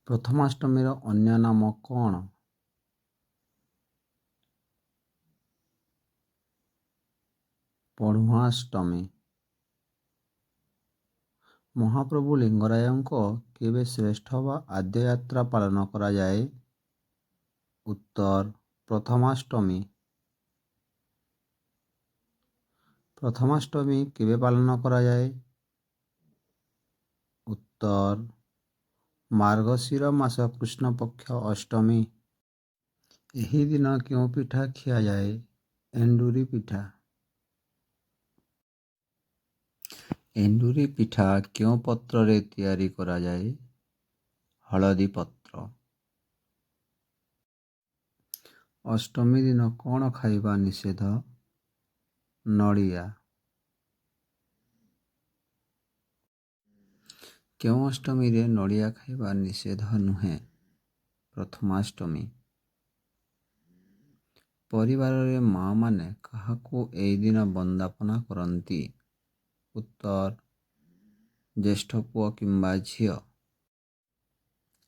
ପ୍ରଥମାଷ୍ଟମୀର ଅନ୍ୟ ନାମ କ'ଣ? ପଢ଼ୁଆଁଷ୍ଟମୀ। ମହାପ୍ରଭୁ ଲିଙ୍ଗରାଜଙ୍କ କେବେ ଶ୍ରେଷ୍ଠ ବା ଆଦ୍ୟ ଯାତ୍ରା ପାଳନ କରାଯାଏ? ଉତ୍ତର, ପ୍ରଥମାଷ୍ଟମୀ। ପ୍ରଥମାଷ୍ଟମୀ କେବେ ପାଳନ କରାଯାଏ? ଉତ୍ତର, ମାର୍ଗଶିର ମାସ କୃଷ୍ଣପକ୍ଷ ଅଷ୍ଟମୀ। ଏହି ଦିନ କେଉଁ ପିଠା ଖିଆଯାଏ? ଏଣ୍ଡୁରି ପିଠା। ଏଣ୍ଡୁରି ପିଠା କେଉଁ ପତ୍ରରେ ତିଆରି କରାଯାଏ? ହଳଦୀ ପତ୍ର। ଅଷ୍ଟମୀ ଦିନ କ'ଣ ଖାଇବା ନିଷେଧ? ନଡ଼ିଆ। କେଉଁ ଅଷ୍ଟମୀରେ ନଡ଼ିଆ ଖାଇବା ନିଷେଧ ନୁହେଁ? ପ୍ରଥମାଷ୍ଟମୀ। ପରିବାରରେ ମାଆମାନେ କାହାକୁ ଏହି ଦିନ ବନ୍ଦାପନା କରନ୍ତି? ଉତ୍ତର, ଜ୍ୟେଷ୍ଠ ପୁଅ କିମ୍ବା ଝିଅ।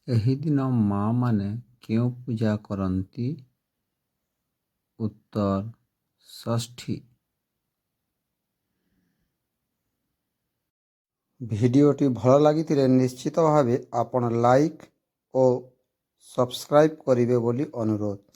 ଏହି ଦିନ ମାଆମାନେ କେଉଁ ପୂଜା କରନ୍ତି? ଉତ୍ତର, ଷଷ୍ଠୀ। ଭିଡ଼ିଓଟି ଭଲ ଲାଗିଥିଲେ ନିଶ୍ଚିତ ଭାବେ ଆପଣ ଲାଇକ୍ ଓ ସବସ୍କ୍ରାଇବ୍ କରିବେ ବୋଲି ଅନୁରୋଧ।